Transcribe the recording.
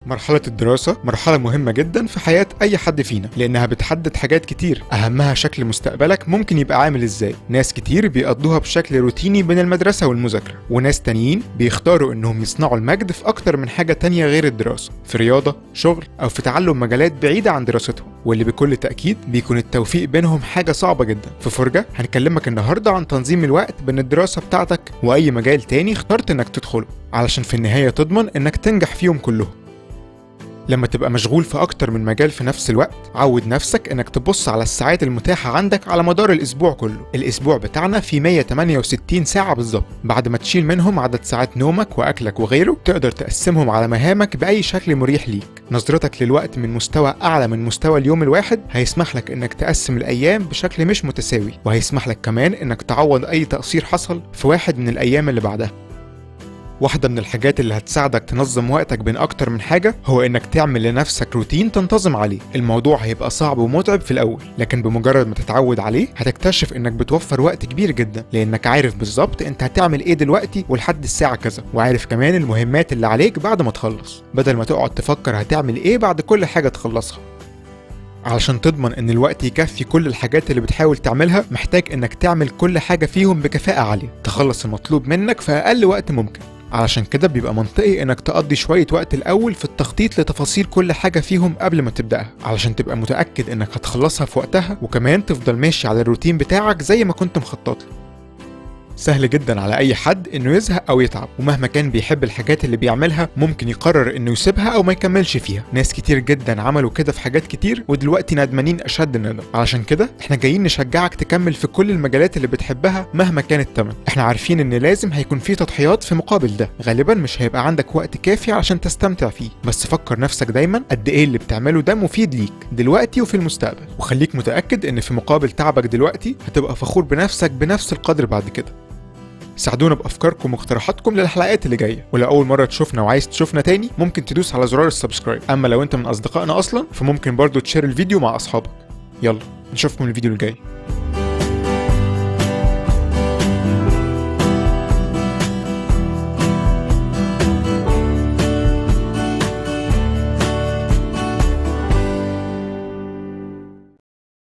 مرحلة الدراسة مرحلة مهمة جدا في حياة أي حد فينا، لأنها بتحدد حاجات كتير، أهمها شكل مستقبلك ممكن يبقى عامل إزاي. ناس كتير بيقضوها بشكل روتيني بين المدرسة والمذاكرة، وناس تانيين بيختاروا إنهم يصنعوا المجد في أكتر من حاجة تانية غير الدراسة، في رياضة، شغل، أو في تعلم مجالات بعيدة عن دراستهم، واللي بكل تأكيد بيكون التوفيق بينهم حاجة صعبة جدا. في فرجة هنكلمك النهاردة عن تنظيم الوقت بين الدراسة بتاعتك وأي مجال تاني اخترت إنك تدخله، علشان في النهاية تضمن إنك تنجح فيهم كلهم. لما تبقى مشغول في أكتر من مجال في نفس الوقت، عود نفسك إنك تبص على الساعات المتاحة عندك على مدار الأسبوع كله. الأسبوع بتاعنا في 168 ساعة بالظبط، بعد ما تشيل منهم عدد ساعات نومك وأكلك وغيره، تقدر تقسمهم على مهامك بأي شكل مريح ليك. نظرتك للوقت من مستوى أعلى من مستوى اليوم الواحد هيسمح لك إنك تقسم الأيام بشكل مش متساوي، وهيسمح لك كمان إنك تعوض أي تقصير حصل في واحد من الأيام اللي بعدها. واحدة من الحاجات اللي هتساعدك تنظم وقتك بين أكتر من حاجة هو إنك تعمل لنفسك روتين تنتظم عليه. الموضوع هيبقى صعب ومتعب في الأول، لكن بمجرد ما تتعود عليه هتكتشف إنك بتوفر وقت كبير جدا، لأنك عارف بالظبط أنت هتعمل إيه دلوقتي ولحد الساعة كذا، وعارف كمان المهمات اللي عليك بعد ما تخلص، بدل ما تقعد تفكر هتعمل إيه بعد كل حاجة تخلصها. علشان تضمن ان الوقت يكفي كل الحاجات اللي بتحاول تعملها، محتاج انك تعمل كل حاجة فيهم بكفاءة عالية، تخلص المطلوب منك في اقل وقت ممكن. علشان كده بيبقى منطقي انك تقضي شوية وقت الاول في التخطيط لتفاصيل كل حاجة فيهم قبل ما تبدأها، علشان تبقى متأكد انك هتخلصها في وقتها، وكمان تفضل ماشي على الروتين بتاعك زي ما كنت مخطط له. سهل جدا على اي حد انه يزهق او يتعب، ومهما كان بيحب الحاجات اللي بيعملها ممكن يقرر انه يسيبها او ما يكملش فيها. ناس كتير جدا عملوا كده في حاجات كتير ودلوقتي ندمانين اشد الندم. علشان كده احنا جايين نشجعك تكمل في كل المجالات اللي بتحبها مهما كان الثمن. احنا عارفين ان لازم هيكون في تضحيات في مقابل ده، غالبا مش هيبقى عندك وقت كافي علشان تستمتع فيه، بس فكر نفسك دايما قد ايه اللي بتعمله ده مفيد ليك دلوقتي وفي المستقبل، وخليك متأكد ان في مقابل تعبك دلوقتي هتبقى فخور بنفسك بنفس القدر بعد كده. ساعدونا بافكاركم واقتراحاتكم للحلقات اللي جايه، ولو اول مره تشوفنا وعايز تشوفنا تاني ممكن تدوس على زرار ال subscribe. اما لو انت من اصدقائنا اصلا فممكن برضو تشير الفيديو مع اصحابك. يلا نشوفكم الفيديو الجاي.